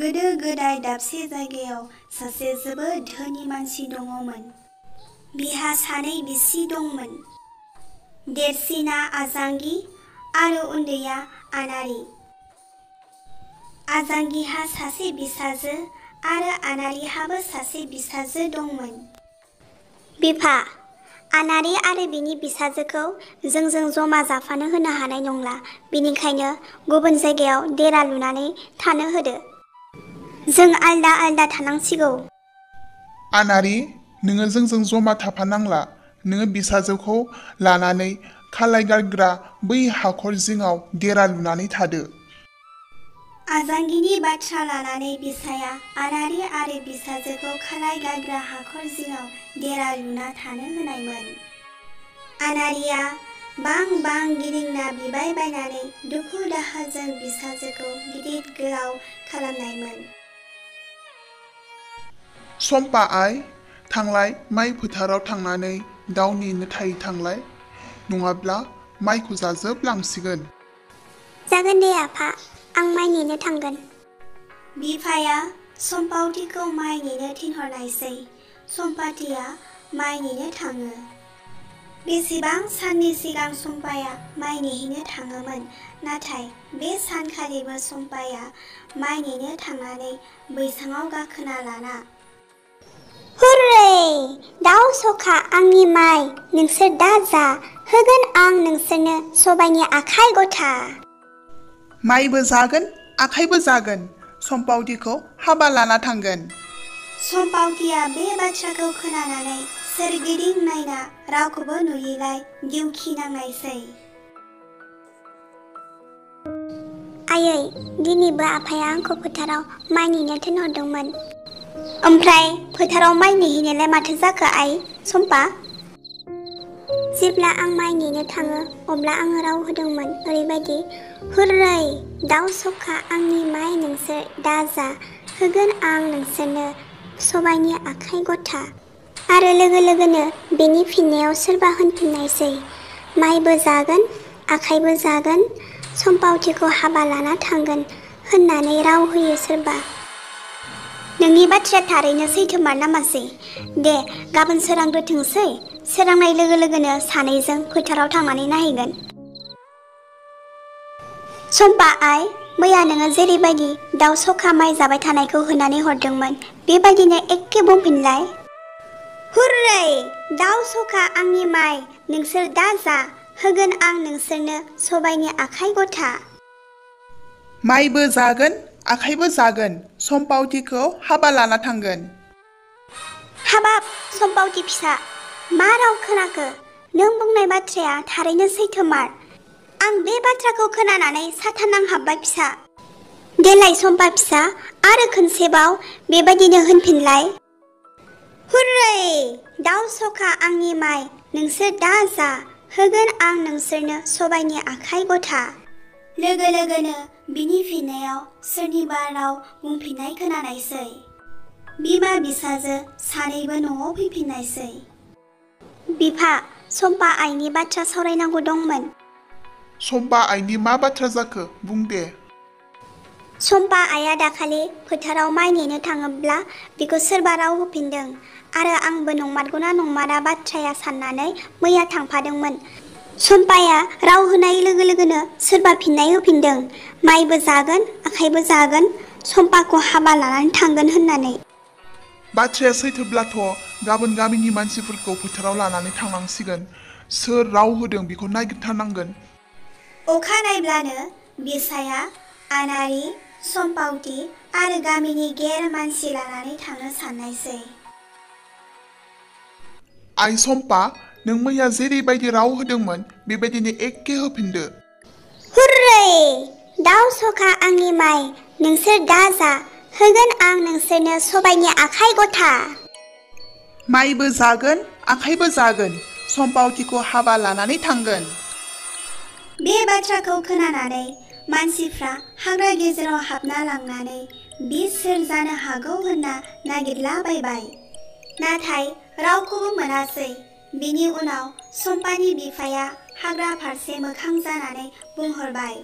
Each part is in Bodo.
गोदो गोदाय दाबसे जायगायाव सासे जोबोद धोनि मानसि दङमोन। बिहा सानै बिसि दंमोन। देरसिना आजांगि आरो उन्दैया आनारि। आजांगिहा सासे बिसाजो आरो आनारिहाबो सासे बिसाजो दंमोन। बिफा, आनारि आरो बिनि बिसाजोखौ जोंजों जमा जाफानो होनो हानाय नंला। बेनिखायनो गुबुन जायगायाव देरा लुनानै थानो होदो। जों आलदा आलदा थानांसिगौ। आनारि, नोङो जोंजों जमा थाफानांला। नोङो बिसाजोखौ लानानै खालाय गारग्रा बै हाखर जिङाव देरा लुनानै थादो। आजांगिनि बाथ्रा लानानै बिसाया आनारि आरो बिसाजोखौ खालाय गारग्रा हाखर जिङाव देरा लुना थानो होनायमोन। आनारिया बां बां गिदिंना बिबाय बायनानै दुखु दाहाजों बिसाजोखौ गिदिर गोलाव खालामनायमोन। सम्पा आइ, थांलाय माइ फोथाराव थांनानै दाउ नेनो थांलाय, नङाब्ला माइखौ जाजोबलांसिगोन। जागोन दे आफा, आं माइ नेनो थांगोन। बिफाया सम्पावतिखौ माइ नेनो थिनहरनायसै। सम्पातिया माइ नेनो थाङो। बेसेबां साननि सिगां सम्पाया माइ नेहैनो थाङोमोन, नाथाय बे सानखालिबो सम्पाया माइ नेनो थांनानै बैसाङाव गाखोना लाना हुर्रे! दाउ सखा आंनि माइ, नोंसोर दा जा, होगोन आं नोंसोरनो सबाइनि आखाइ गथा। माइबो जागोन, आखाइबो जागोन, सम्पावतिखौ हाबा लाना थांगोन। सम्पावतिया बे बाथ्राखौ खोनानानै सोरगिदिं नायना रावखौबो नुयैलाय दिउखि नांनायसै। आयै, दिनैबो आफाया आंखौ फोथाराव माइ नेनो थिनहरदोंमोन। ओमफ्राय फोथाराव माइ नेहैनायालाय माथो जाखो आइ सम्पा? जेब्ला आं माइ नेनो थाङो अब्ला आङो राव होदोंमोन ओरैबायदि, हुर्रै! दाउ सखा आंनि माइ, नोंसोर दा जा, होगोन आं नोंसोरनो सबाइनि आखाइ गथा। आरो लोगो लोगोनो बेनि फिननायाव सोरबा होनफिननायसै, माइबो जागोन, आखाइबो जागोन, सम्पावतिखौ हाबा लाना थांगोन होननानै राव होयो सोरबा। नोंनि बाथ्राया थारैनो सैथोमार नामासै? दे गाबोन सोरांग्रोथोंसै, सोरांनाय लोगो लोगोनो सानैजों फोथाराव थांनानै नायहैगोन। सम्पा आइ, मैया नोङो जेरैबायदि दाउ सखा माइ जाबाय थानायखौ होनानै हरदोंमोन, बेबायदिनो एखे बुंफिनलाय। हुर्रै! दाउ सखा आंनि माइ, नोंसोर दा जा, होगोन आं नोंसोरनो सबाइनि आखाइ गथा। माइबो जागोन, आखाइबो जागोन, सम्पावतिखौ हाबा लाना थांगोन। हाबाब सम्पावति फिसा, मा राव खोनाखो? नों बुंनाय बाथ्राया थारैनो सैथोमार। आं बे बाथ्राखौ खोनानानै साथा नांहाबबाय फिसा। देलाय सम्पा फिसा, आरो खनसेबाव बेबायदिनो होनफिनलाय। हुर्रै! दाउ सखा आंनि माइ, नोंसोर दा जा, होगोन आं नोंसोरनो सबाइनि आखाइ गथा। लोगो लोगोनो बिनि फिननायाव सोरनिबा राव बुंफिननाय खोनानायसै। बिमा बिसाजो सानैबो न'आव फैफिननायसै। बिफा, सम्पा आइनि बाथ्रा सावरायनांगौ दंमोन। सम्पा आइनि मा बाथ्रा जाखो बुं दे। सम्पा आइया दाखालि फोथाराव माइ नेनो थाङोब्ला बेखौ सोरबा राव होफिनदों आरो आंबो नंमारगौना नंमारा बाथ्राया साननानै मैया थांफादोंमोन। सम्पाया राव होनाय लोगो लोगोनो सोरबा फिननाय होफिनदों, माइबो जागोन, आखाइबो जागोन, सम्पाखौ हाबा लानानै थांगोन होननानै। बाथ्राया सैथोब्लाथ' गाबोन गामिनि मानसिफोरखौ फोथाराव लानानै थांनांसिगोन। सोर राव होदों बेखौ नागिरथारनांगोन। अखानायब्लानो बिसाया आनारि, सम्पावति आरो गामिनि गेर मानसि लानानै थांनो साननायसै। आइ सम्पा, नों मैया जेरैबायदि राव होदोंमोन बेबायदिनो एखे होफिनदो। हुर्रै! दाउ सखा आंनि माइ, नोंसोर दा जा, होगोन आं नोंसोरनो सबाइनि आखाइ गथा। माइबो जागोन, आखाइबो जागोन, सम्पावतिखौ हाबा लानानै थांगोन। बे बाथ्राखौ खोनानानै मानसिफ्रा हाग्रा गेजेराव हाबना लांनानै बे सोर जानो हागौ होनना नागिरलाबायबाय। नाथाय रावखौबो मोनासै। बिनि उनाव सम्पानि बिफाया हाग्रा फारसे मोखां जानानै बुंहरबाय।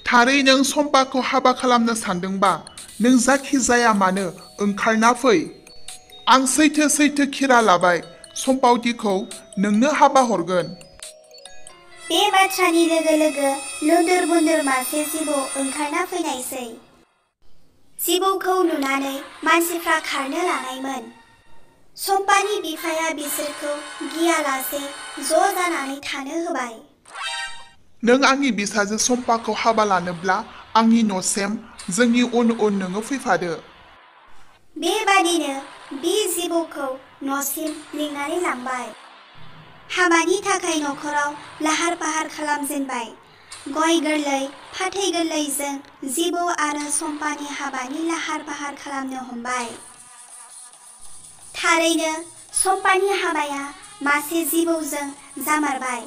थारै नों सम्पाखौ हाबा खालामनो सानदोंबा नों जाखि जाया मानो ओंखारना फै। आं सैथो खिरा लाबाय सम्पावतिखौ नोंनो हाबा हरगोन। बे बाथ्रानि लोगो लोगो लुन्दुर बुन्दुर मासे जिबौ ओंखारना फैनायसै। जिबौखौ नुनानै मानसिफ्रा खारनो लानायमोन। सम्पानि बिफाया बिसोरखौ गियालासे ज' जानानै थानो होबाय। नों आंनि बिसाजो सम्पाखौ हाबा लानोब्ला आंनि न'सिम जोंनि उन नोङो फैफादो। बेबादिनो बे जिबौखौ न'सिम लिंनानै लांबाय। हाबानि थाखाय न'खराव लाहार फाहार खालामजेनबाय। गय गोरलै फाथै गोरलैजों जिबौ आरो सम्पानि हाबानि लाहार फाहार खालामनो हमबाय। थारैनो सम्पानि हाबाया मासे जिबौजों जामारबाय।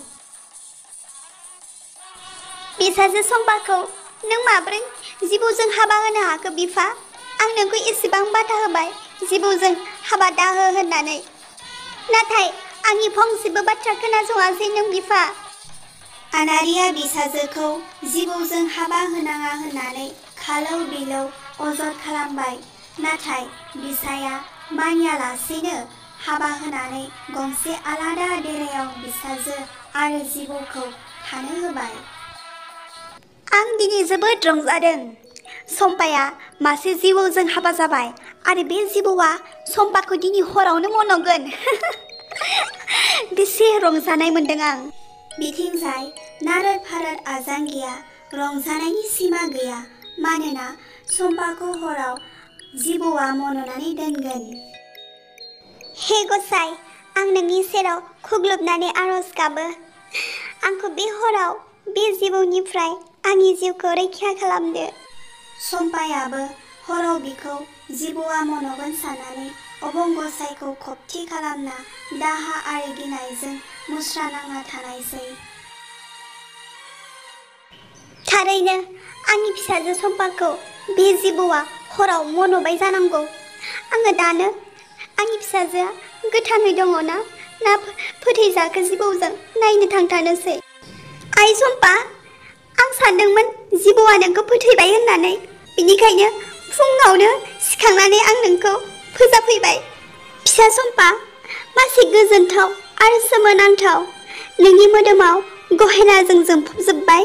बिसाजो सम्पाखौ नों माब्रै जिबौजों हाबा होनो हाखो बिफा? आं नोंखौ एसेबां बाथा होबाय जिबौजों हाबा दाहो होननानै, नाथाय आंनि फंसेबो बाथ्रा खोनासङासै नों बिफा। आनारिया बिसाजोखौ जिबौजों हाबा होनाङा होननानै खालौ बिलौ अजद खालामबाय, नाथाय बिसाया मानियालासेनो हाबा होनानै गंसे आलादा डेरायाव बिसाजो आरो जिबौखौ थानो होबाय। आं दिनै जोबोद रंजादों। सम्पाया मासे जिबौजों हाबा जाबाय आरो बे जिबौआ सम्पाखौ दिनै हरावनो मन'गोन। बेसे रंजानाय मोनदों आं। बिथिंजाय नारद भारत आजांगिया रंजानायनि सिमा गैया, मानोना सम्पाखौ हराव जिबौआ मन'नानै दोनगोन। हे गसाइ, आं नोंनि सेराव खुग्लुबनानै आरज गाबो। आंखौ बे हराव बे जिबौनिफ्राय आंनि जिउखौ रैखा खालामदो। सम्पायाबो हराव बिखौ जिबौआ मन'गोन साननानै अबं गसाइखौ खबथि खालामना दाहा आरो गिनायजों मुस्रा नांना थानायसै। थारैनो आंनि फिसाजो सम्पाखौ बे जिबौआ हराव मन'बाय जानांगौ। आङो दानो आंनि फिसाजोआ गोथाङै दङ ना फोथैजाखो जिबौजों नायनो थांथारनोसै। आइ सम्पा, आं सानदोंमोन जिबौआ नोंखौ फोथैबाय होननानै, बेनिखायनो फुङावनो सिखांनानै आं नोंखौ फोजाफैबाय। फिसा सम्पा, मासे गोजोनथाव आरो सोमोनांथाव, नोंनि मोदोमाव गहेनाजों जोंफबजोब्बाय।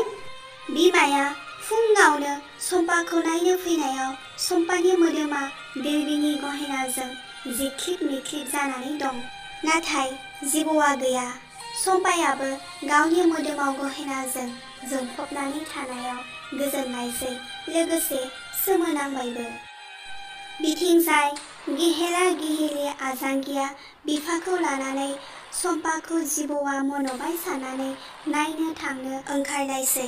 बिमाया फुङावनो सम्पाखौ नायनो फैनायाव सम्पानि मोदोमा देबिनि गहेनाजों जिख्लिब मिख्लिब जानानै दं, नाथाय जिबौआ गैया। सम्पायाबो गावनि मोदोमाव गहेनाजों जोंफबनानै थानायाव गोजोननायसै, लोगोसे सोमोनांबायबो। बिथिंजाय गिहेला गिहेलि आजांगिया बिफाखौ लानानै सम्पाखौ जिबौआ मन'बाय साननानै नायनो थांनो ओंखारनायसै।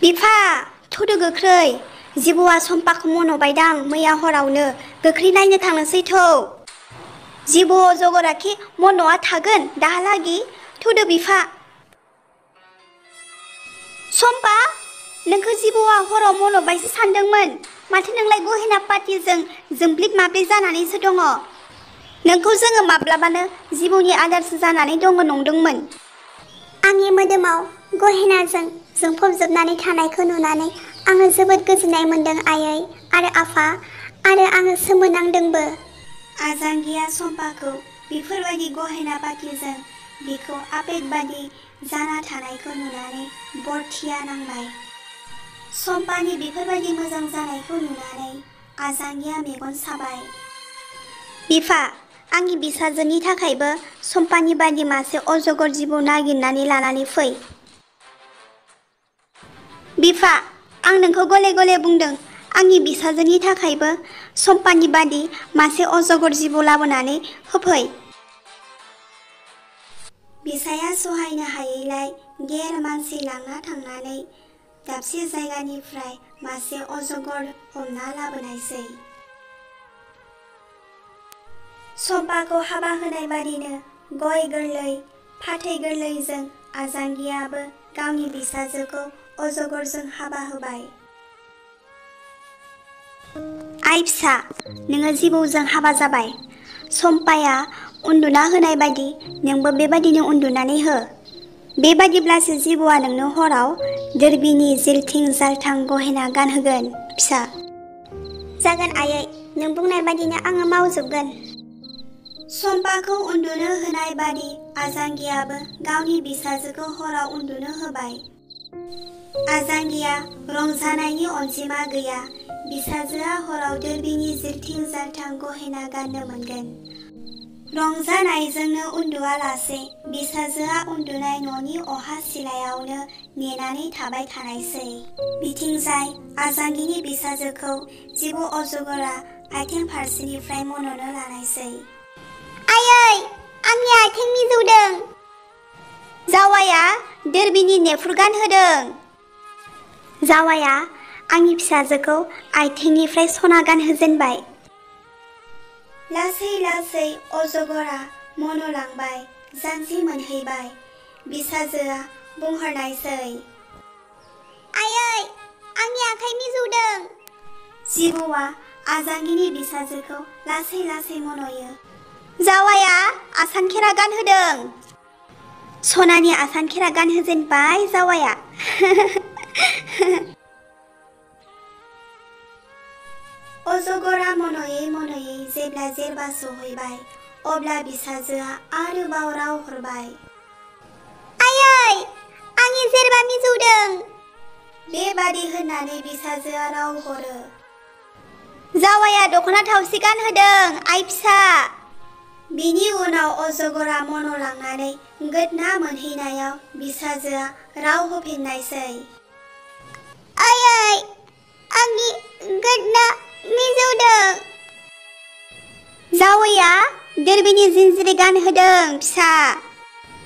बिफा, थौदो गोख्रै, जिबौआ सम्पाखौ मन'बायदां मैया हरावनो, गोख्रै नायनो थांनोसै थौ। जिबौ अजगराखि मन'आ थागोन दाहालागि, थौदो बिफा। सम्पा, नोंखौ जिबौआ हराव मन'बायसो सानदोंमोन, माथो नोंलाय गहेना पातिजों जोंब्लिब माब्लिब जानानैसो दङ। नोंखौ जोङो माब्लाबानो जिबौनि आदारसो जानानै दङ नंदोंमोन। आंनि मोदोमाव गहेनाजों जोंफबजोबनानै थानायखौ नुनानै आङो जोबोद गोजोननाय मोन्दों आयै आरो आफा, आरो आङो सोमोनांदोंबो। आजांगिया सम्पाखौ बेफोरबायदि गहेना पातिजों बिखौ आपेट बादि जाना थानायखौ नुनानै बरथिया नांबाय। सम्पानि बेफोरबायदि मोजां जानायखौ नुनानै आजांगिया मेगन साबाय। बिफा, आंनि बिसाजोनि थाखायबो सम्पानि बादि मासे अजगर जिबौ नागिरनानै लानानै फै। बिफा, आं नोंखौ गले गले बुंदों, आंनि बिसाजोनि थाखायबो सम्पानि बादि मासे अजगर जिबौ लाबोनानै होफै। बिसाया सहायनो हायैलाय गेर मानसि लांना थांनानै दाबसे जायगानिफ्राय मासे अजगर हमना लाबोनायसै। सम्पाखौ हाबा होनाय बादिनो गय गोरलै फाथै गोरलैजों आजांगियाबो गावनि बिसाजोखौ अजगरजों हाबा होबाय। आइ फिसा, नोङो जिबौजों हाबा जाबाय। सम्पाया उन्दुना होनाय बायदि नोंबो बेबायदिनो उन्दुनानै हो। बेबादिब्लासो जिबौआ नोंनो हराव दोरबिनि जिलथिं जालथां गहेना गानहोगोन फिसा। जागोन आयै, नों बुंनाय बादिनो आङो मावजोबगोन। सम्पाखौ उन्दुनो होनाय बादि आजांगियाबो गावनि बिसाजोखौ हराव उन्दुनो होबाय। आजांगिया रंजानायनि अनजिमा गैया। बिसाजोआ हराव दोरबिनि जिलथिं जालथां गहेना गाननो मोनगोन। रंजानायजोंनो उन्दुआलासे बिसाजोआ उन्दुनाय न'नि अहा सिलायावनो नेनानै थाबाय थानायसै। बिथिंजाय आजांगिनि बिसाजोखौ जिबौ अजगरा आथिं फारसेनिफ्राय मन'नो लानायसै। आयै, आंनि आथिं मिजौदों। जावाया दोरबिनि नेफुर गानहोदों। जावाया आंनि फिसाजोखौ आथिंनिफ्राय सना गानहोजेनबाय। लासै लासै अजगरा मन'लांबाय, जान्जि मोनहैबाय। बिसाजोआ बुंहरनायसै, आयै, आंनि आखाइ मिजौदों। जिबौआ आजांगिनि बिसाजोखौ लासै लासै मन'यो। जावाया आसान खेरा गानहोदों। सनानि आसान खेरा गानहोजेनबाय जावाया। अजगरा मन'यै मन'यै जेब्ला जेरबा सहैबाय, अब्ला बिसाजोआ आरोबाव राव हरबाय, आयै, आंनि जेरबा मिजौदों। बेबादि होननानै बिसाजोआ राव हरो। जावाया दख'ना थावसि गानहोदों आइ फिसा। बिनि उनाव अजगरा मन'लांनानै गोदना मोनहैनायाव बिसाजोआ राव होफिननायसै, आयै, आंनि गोदना मिजौदों। जावैया दोरबिनि जिनजिरि गानहोदों फिसा।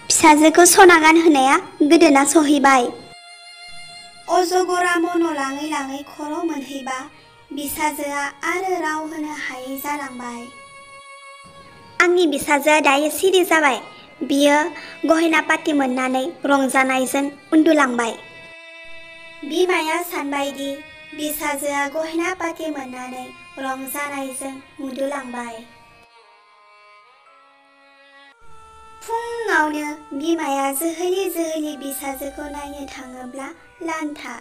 फिसाजोखौ सना गानहोनाया गोदोना सहैबाय। अजगरा मन'लाङै लाङै खर' मोनहैबा बिसाजोआ आरो राव होनो हायै जालांबाय। आंनि बिसाजोआ दायो सिरि जाबाय। बियो गहेना पाति मोननानै रंजानायजों उन्दुलांबाय। बिमाया सानबायदि बिसाजोआ गहेना पाति मोननानै रंजानायजों उन्दुलांबाय। फुङावनो बिमाया जोहोलि जोहोलि बिसाजोखौ नायनो थाङोब्ला लान्था।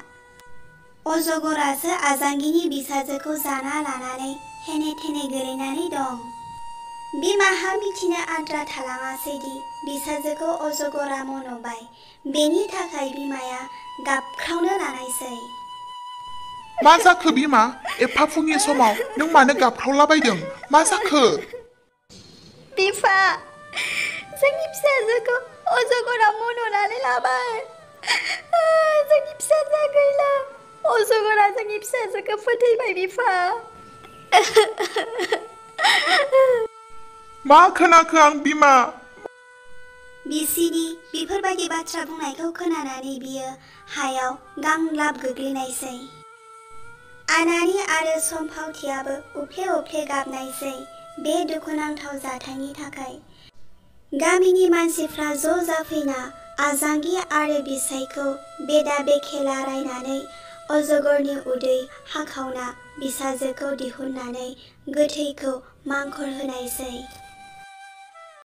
अजगरासो आजांगिनि बिसाजोखौ जाना लानानै हेने थेने गोलैनानै दं। बिमाहा मिथिनो आद्रा थालाङासैदि बिसाजोखौ अजगरा मन'बाय। बेनि थाखाय बिमाया गाबख्रावनो लानायसै। मा जाखो बिमा? एफा फुंनि समाव नों मानो गाबख्रावलाबायदों? मा जाखो? बिफा, जोंनि फिसाजोखौ अजगरा मन'नानै लाबाय। जोंनि फिसाजोआ गैला। अजगरा जोंनि फिसाजोखौ फोथैबाय बिफा। मा खोनाखो आं बिमा? बिसिनि बेफोरबायदि बाथ्रा बुंनायखौ खोनानानै बियो हायाव गांलाब गोग्लैनायसै। आनारि आरो सम्फावथियाबो उफ्ले उफ्ले गाबनायसै बे दुखुनांथाव जाथायनि थाखाय। गामिनि मानसिफ्रा ज' जाफैना आजांगि आरो बिसायखौ बेदा बेखेला रायनानै अजगरनि उदै हाखावना बिसाजोखौ दिहुननानै गोथैखौ मांखर होनायसै।